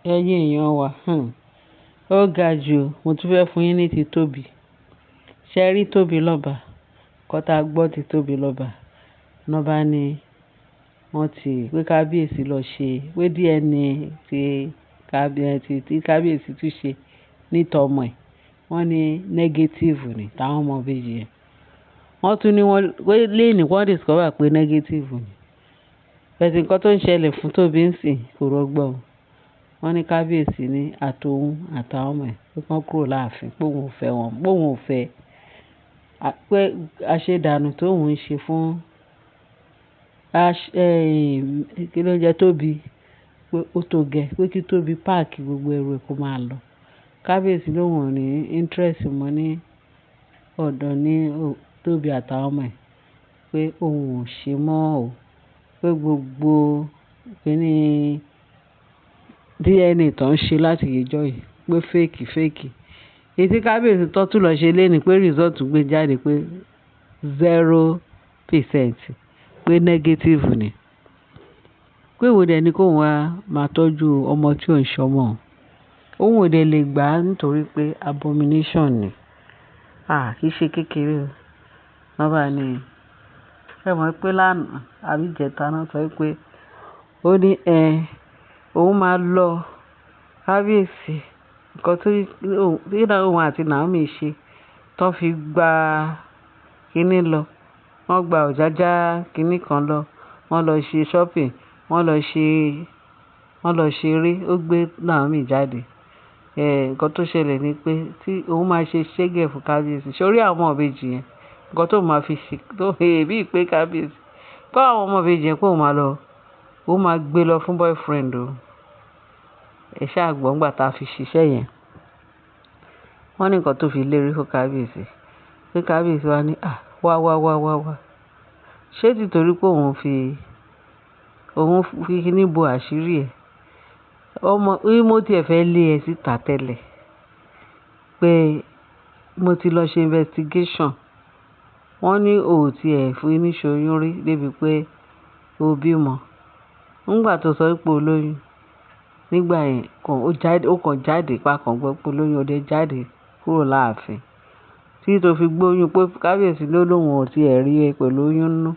Ẹ̀yin èèyàn wa, ó ga jù. Mo tún fẹ́ fún yín ní ti Tóbi. Ṣé ẹ rí Tóbi lọ́ba? Nǹkan tá gbọ́ ti Tóbi lọ́ba. Ná bá ní wọ́n ti pé kábíyèsí lọ ṣe, pé DNA tí kábíyèsí, tí kábíyèsí tún ṣe ní tọmọ ẹ̀. Wọ́n ní negative ni táwọn ọmọ ìbejì yẹn. Wọ́n tún ní wọ́n pé lẹ́ẹ̀ni wọ́n discover pé negative ni. But nǹkan tó ń ṣẹlẹ̀ fún Tóbi ń sìn kò rọgbọ o. Wọ́n ní kábíyèsí ní àtòun àtàwọn ọmọ ẹ̀ pé kí wọ́n kúrò láàfin, pé òun ò fẹ́ wọn, pé òun ò fẹ́, pé àṣedànù tó òun ń ṣe fún, kí ló ń jẹ Tóbi, pé ó tó gẹ, pé kí Tóbi pack gbogbo ẹrù ẹ kó máa lọ. Kábíyèsí lóun ò ní interest mọ́ ní ọ̀dọ̀ ní Tóbi àtàwọn ọmọ ẹ̀, pé òun ò ṣe mọ́ o, pé gbogbo kíní DNA tó ń ṣe láti ìjọ yìí pé fake, fake. Èyí tí kábíyèsí tó tún lọ ṣe léni pé result gbé jáde pé 0% pé negative ni. Pé èwo dẹ̀ ni kó wá máa tọ́jú ọmọ tí ò ń ṣọmọ òun. Òun ò dẹ̀ lè gbà á nítorí pé abomination ni. À, kì í ṣe kékeré o. Wọ́n bá ní, ẹ mọ̀ pé lánàá àbí ìjẹta náà sọ wípé ó ní ẹ, òun máa lọ kábíyèsí. Ǹkan tó tí òun àti Naomi ṣe tó fi gba kíní lọ. Wọ́n gba ọ̀jájá kíní kan lọ. Wọ́n lọ ṣe shopping, wọ́n lọ ṣe, wọ́n lọ ṣeré. Ó gbé Naomi jáde. Ǹkan tó ṣẹlẹ̀ ni pé tí òun máa ṣe ṣégẹ̀ fún kábíyèsí. Ṣé o rí àwọn ọmọ ìbejì yẹn? Ǹkan tó máa fi ṣe, tó bí i pé kábíyèsí. Kọ́ àwọn ọmọ ìbejì yẹn pé òun máa lọ, òun máa gbé lọ fún boyfriend o. Ẹ ṣá gbọ́ nígbà tá a fi ṣiṣẹ́ yẹn. Wọ́n ní ǹkan tó fi lérí fún kábíyèsí. Pé kábíyèsí wá ní, "À, wá, wá, wá, wá, wá." Ṣé títorí pé òun fi kíní bo àṣírí ẹ̀? Ọmọ, mo tí ẹ fẹ́ lé ẹ síta tẹ́lẹ̀. Pé mo ti lọ ṣe investigation. Wọ́n ní o ò tí ẹ fún ní ṣoyún rí débi pé o bímọ. Nígbà tó sọ pé o lóyún, nígbà yẹn kàn ó jáde, ó kàn jáde pa kan gbọ́ pé o lóyún, ó dé jáde kúrò láàfin. Tí tó fi gbóyún pé kábíyèsí ló lóun ò tí ẹ rí ẹ pẹ̀lú oyún nínú.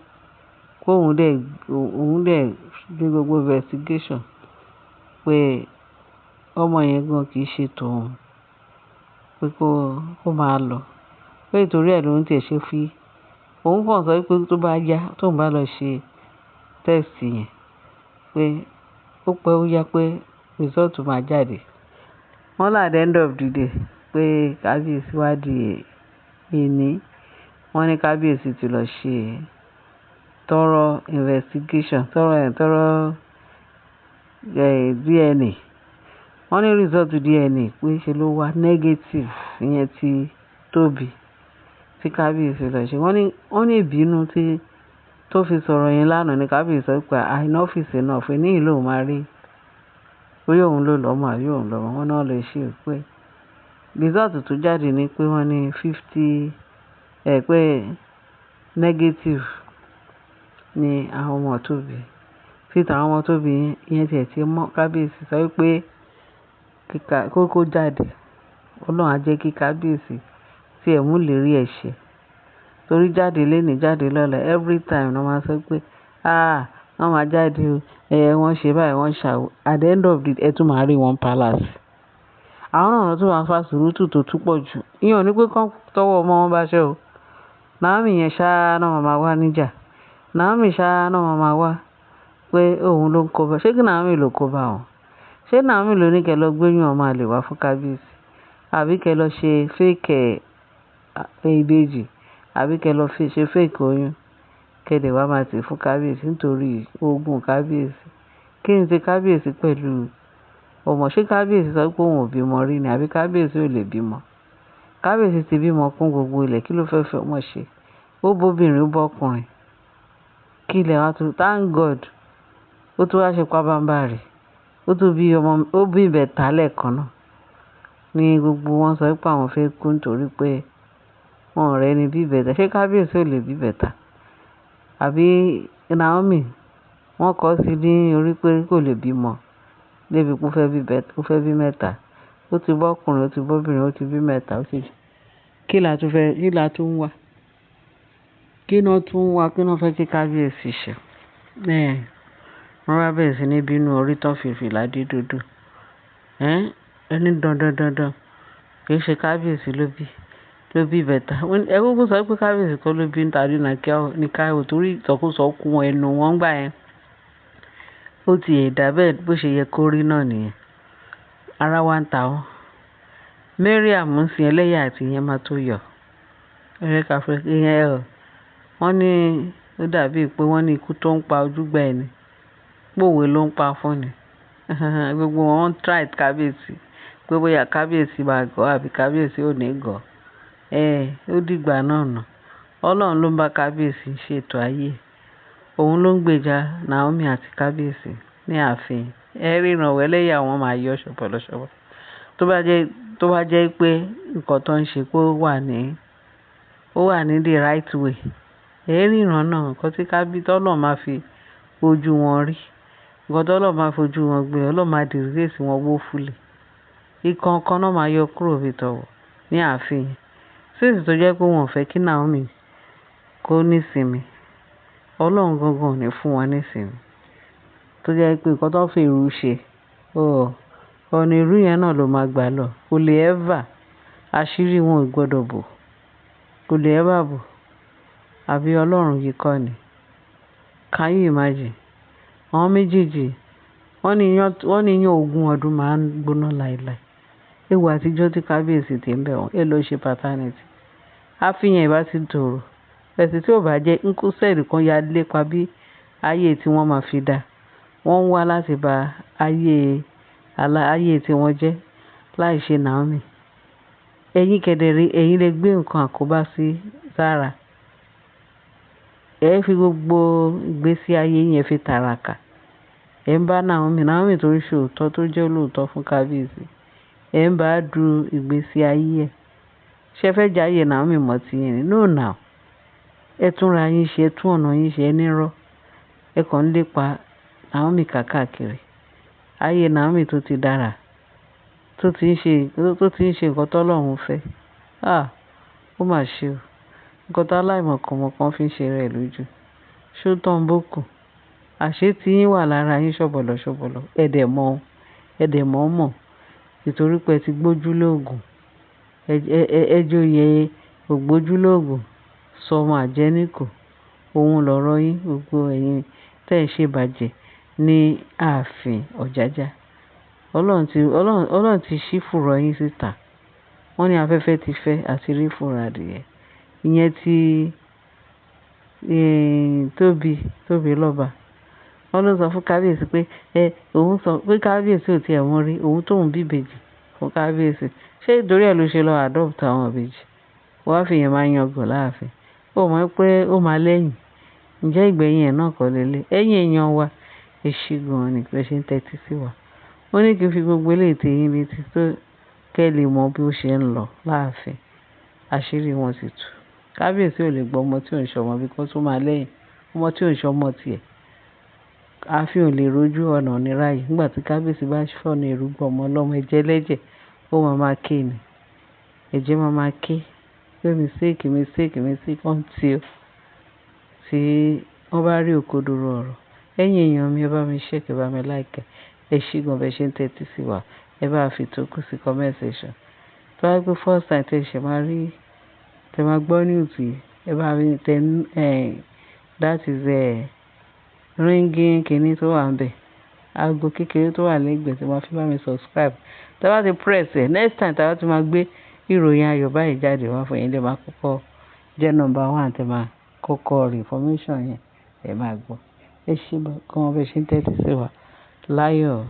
Pé òun dẹ̀ ṣe gbogbo investigation pé ọmọ yẹn gan kì í ṣe tòun. Pé kó máa lọ. Pé nítorí ẹ ló ń tí ẹ ṣe fi. Òun kàn sọ wípé tó bá yá, tó ń bá lọ ṣe test yẹn, pé ó pẹ́ ó yá pé result máa jáde. Wọ́n lá at the end of the day pé kábíyèsí wá di ẹni. Wọ́n ní kábíyèsí ti lọ ṣe thorough investigation, thorough, thorough, DNA. Wọ́n ní result DNA pé ṣe ló wá negative, ìyẹn ti Tóbi tí kábíyèsí lọ ṣe. Wọ́n ní ìbínú tí tó fi sọ̀rọ̀ yẹn lánàá ní kábíyèsí sọ pé enough is enough. Ní ìlú òun máa rí bóyá òun ló lọ́mọ àbí òun lọ́mọ. Wọ́n náà lọ ṣe pé result tó jáde ní pé wọ́n ní fifty, pé negative ni àwọn ọmọ Tóbi. Tí àwọn ọmọ Tóbi yẹn tí ẹ ti mọ̀ kábíyèsí sọ wípé kí kó jáde. Ọlọ́run á jẹ́ kí kábíyèsí tí ẹ mú ìlérí ẹ ṣẹ. Torí jáde léni, jáde lọ́la every time ni wọ́n máa sọ pé, "Ah, wọ́n máa jáde o. Wọ́n ṣe báyìí, wọ́n ṣàwò." At the end of the day, ẹ tún máa rí wọn palace. Àwọn náà tún máa ń fa sùúrù tó tún pọ̀ jù. Ìyẹn ò ní pé kán tọwọ́ ọmọ wọn bá ṣẹ́ o. Naomi yẹn ṣá náà máa máa wá níjà. Naomi ṣá náà máa máa wá pé òun ló ń kóbá. Ṣé kí Naomi ló kóbá wọn? Ṣé Naomi ló ní kí ẹ lọ gbóyún ọmọ àlè wá fún kábíyèsí? Àbí kí ẹ lọ ṣe fake ìbejì? Àbí kí ẹ lọ fi ṣe fake oyún? Kí ẹ dẹ̀ wá máa tì fún kábíyèsí nítorí ogún kábíyèsí. Kí n ṣe kábíyèsí pẹ̀lú ọmọ? Ṣé kábíyèsí sọ pé òun ò bímọ rí ni? Àbí kábíyèsí ò lè bímọ? Kábíyèsí ti bímọ kún gbogbo ilẹ̀. Kí ló fẹ́ fi ọmọ ṣe? Ó bó obìnrin, ó bọ́ ọkùnrin. Kí ilẹ̀ wa tún, thank God. Ó tún wá ṣe pabambarì. Ó tún bí ọmọ, ó bí ìbẹta lẹ́ẹ̀kan náà. Ní gbogbo wọn sọ wípé àwọn fẹ́ kú nítorí pé wọn ò rẹ́ni bí ìbẹta. Ṣé kábíyèsí ò lè bí ìbẹta? Àbí Naomi wọ́n kọ́ sí ní orí pé kò lè bímọ. Débi pé ó fẹ́ bí mẹ́ta. Ó ti bọ́ ọkùnrin, ó ti bọ́ obìnrin, ó ti bí mẹ́ta, ó ti. Kí la tún fẹ́, kí la tún ń wá? Kí ná tún ń wá? Kí ná fẹ́ kí kábíyèsí ṣe? Ẹ̀, wọ́n bá bẹ̀rẹ̀ sí ní bínú orí tán fi fìlà dé dòdò. Ẹ́, ẹni dandan dandan. Kì í ṣe kábíyèsí ló bí ìbẹta. Ẹ kúkú sọ pé kábíyèsí kọ́ ló bí Tadenikawo torí ìsọkúsọ kún ẹnu wọn gbà yẹn. Ó ti ẹ̀ dà bẹ́ẹ̀ bó ṣe yẹ kó rí náà nìyẹn. Ara wa ń ta wọ́n. Mariam ń sin ẹlẹ́yà àti ìyẹn máa tó yọ. Ẹ ká fẹ́ ìyẹn ẹ̀. Wọ́n ní ó dàbí pé wọ́n ní ikú tó ń pa ojúgbà ẹni. Pòwe ló ń pa fún ni. Gbogbo wọn ń try kábíyèsí pé bóyá kábíyèsí máa gọ̀ àbí kábíyèsí ò ní gọ̀. Ẹ, ó dìgbà náà ná. Ọlọ́run ló ń bá kábíyèsí ṣètò ayé. Òun ló ń gbèjà Naomi àti kábíyèsí ní ààfin. Ẹ ríran ẹlẹ́yà wọn máa yọ ṣọ̀bọ̀lọ̀ ṣọ̀bọ̀. Tó bá jẹ́ pé nǹkan tó ń ṣe pé ó wà ní the right way. Ẹ ríran náà nǹkan tí tọ́lọ́run máa fi ojú wọn rí. Nǹkan tí Ọlọ́run máa fi ojú wọn gbé, Ọlọ́run máa disgrace wọn woefully. Ìkọ̀ọ̀kan náà máa yọ kúrò bí tọ̀wọ̀ ní ààfin. Since tó jẹ́ pé wọ́n ò fẹ́ kí Naomi kó ní ìsinmi. Ọlọ́run gangan ò ní fún wọn ní ìsinmi. Tó jẹ́ pé nǹkan tó ń fi èrú ṣe, oh, ọ̀nà èrú yẹn náà ló máa gbà lọ. Kò lè ever, àṣírí wọn ò gbọdọ̀ bò. Kò lè ever bò. Àbí Ọlọ́run yìí kọ́ ni? Can you imagine? Àwọn méjèèjì, wọ́n ní iyán ogún ọdún máa ń gbóná láìláì. Ewu àtijọ́ tí kábíyèsí ti ń bẹ̀ wọ́n, ẹ lọ ṣe paternity. Àfihàn ìbá ti tòrò. Ẹ̀sìn tí ò bá jẹ́ ńkú sẹ́ẹ̀lì kan ya lépa bí ayé tí wọ́n máa fi dá. Wọ́n ń wá láti ba ayé tí wọ́n jẹ́ láì ṣe Naomi. Ẹ̀yin kẹ̀dẹ̀ ẹ̀yin lè gbé nǹkan àkóbá sí sára. Ẹ fi gbogbo ìgbésí ayé yín ẹ fi tàràkà. Ẹ ń bá Naomi, Naomi tó ń ṣe òótọ́ tó jẹ́ olóòótọ́ fún kábíyèsí. Ẹ ń bá du ìgbésí ayé ẹ. Ṣé ẹ fẹ́ jayé Naomi mọ́ ti yín ni? No now. Ẹ túnra yín ṣe, ẹ tún ọ̀nà yín ṣe, ẹ nírọ́. Ẹ kàn ń lépa Naomi káàkiri. Ayé Naomi tó ti dára, tó ti ń ṣe nǹkan tó Ọlọ́run fẹ́. Ah! Ó mà ṣe o. Nǹkan tó aláìmọ̀kànmọ̀kàn fi ń ṣe rẹ̀ lójú. Ṣé ó tán bókù? Àṣé tí yín wà lára yín ṣọ̀bọ̀lọ̀ ṣọ̀bọ̀lọ̀. Ẹ dẹ̀ mọ̀, ẹ dẹ̀ mọ̀ mọ̀. Nítorí pé ẹ ti gbójú lóògùn. Ẹ joyè ògbójú lóògùn. Sọmọ àjẹ́níkò. Òun lọ̀rọ̀ yín, gbogbo ẹ̀yin tí ẹ̀ ń ṣe ìbàjẹ́ ní ààfin Ọ̀jájá. Ọlọ́run ti ṣí fùrọ̀ yín síta. Wọ́n ní afẹ́fẹ́ ti fẹ́ àti rí fùrọ̀ adìẹ. Ìyẹn tí, Tóbi, Tóbi lọ́ba. Wọ́n ló sọ fún kábíyèsí pé, ẹ, òun sọ pé kábíyèsí ò tí ẹ̀ mọ̀ rí, òun tó ń bí ìbejì fún kábíyèsí. Ṣé nítorí ẹ ló ṣe lọ adopt àwọn ìbejì? Wọ́n á fi ìyẹn máa yangàn láàfin. Ó mọ̀ pé ó máa lẹ́yìn. Ǹjẹ́ ìgbẹ̀yìn ẹ̀ náà kọ́ lélẹ̀? Ẹ̀yin èèyàn wa, ẹ ṣé gan ni bí ẹ ṣe ń tẹ́tí sí wa. Mo ní kí n fi gbogbo eléyìí tó yín létí tó kí ẹ lè mọ bí ó ṣe ń lọ láàfin. Àṣírí wọn ti tú. Kábíyèsí ò lè gbọ́ ọmọ tí ò ń ṣọmọ bí kò tún máa lẹ́yìn. Ọmọ tí ò ń ṣọmọ tiẹ̀. Ààfin ò lè rojú ọ̀nà ní ráyè. Nígbà tí kábíyèsí bá fọ̀nà èrú gbọ́ ọmọ ọlọ́mọ ẹ̀jẹ̀ lẹ́jẹ̀, ó máa máa ké ni. Ẹ̀jẹ̀ máa máa ké. Pé mistake, mistake, mistake until tí wọ́n bá rí òkodoro ọ̀rọ̀. Ẹ̀yin èèyàn mi, ẹ bá mi share, ẹ bá mi like. Ẹ ṣé gan bí ẹ ṣe ń tẹ́tí sí wa. Ẹ bá fi tókù sí comment section. Tó bá jẹ́ pé first time tí ẹ ṣe máa rí, tí ẹ máa gbọ́ news yìí, ẹ bá mi tẹ, that is, ringing kíní tó wà níbẹ̀. Ago kékeré tó wà lẹ́gbẹ̀ẹ́ tí ẹ máa fi bá mi subscribe. Tí ẹ bá ti press ẹ, next time tí a bá ti máa gbé ìròyìn ayọ̀ báyìí jáde wá fún yín, lè máa kọ́kọ́ jẹ́ number one tí ẹ máa kọ́kọ́ rí information yẹn, ẹ máa gbọ́. Ẹ ṣé gan bí ẹ ṣe ń tẹ́tí sí wa. Láyọ̀.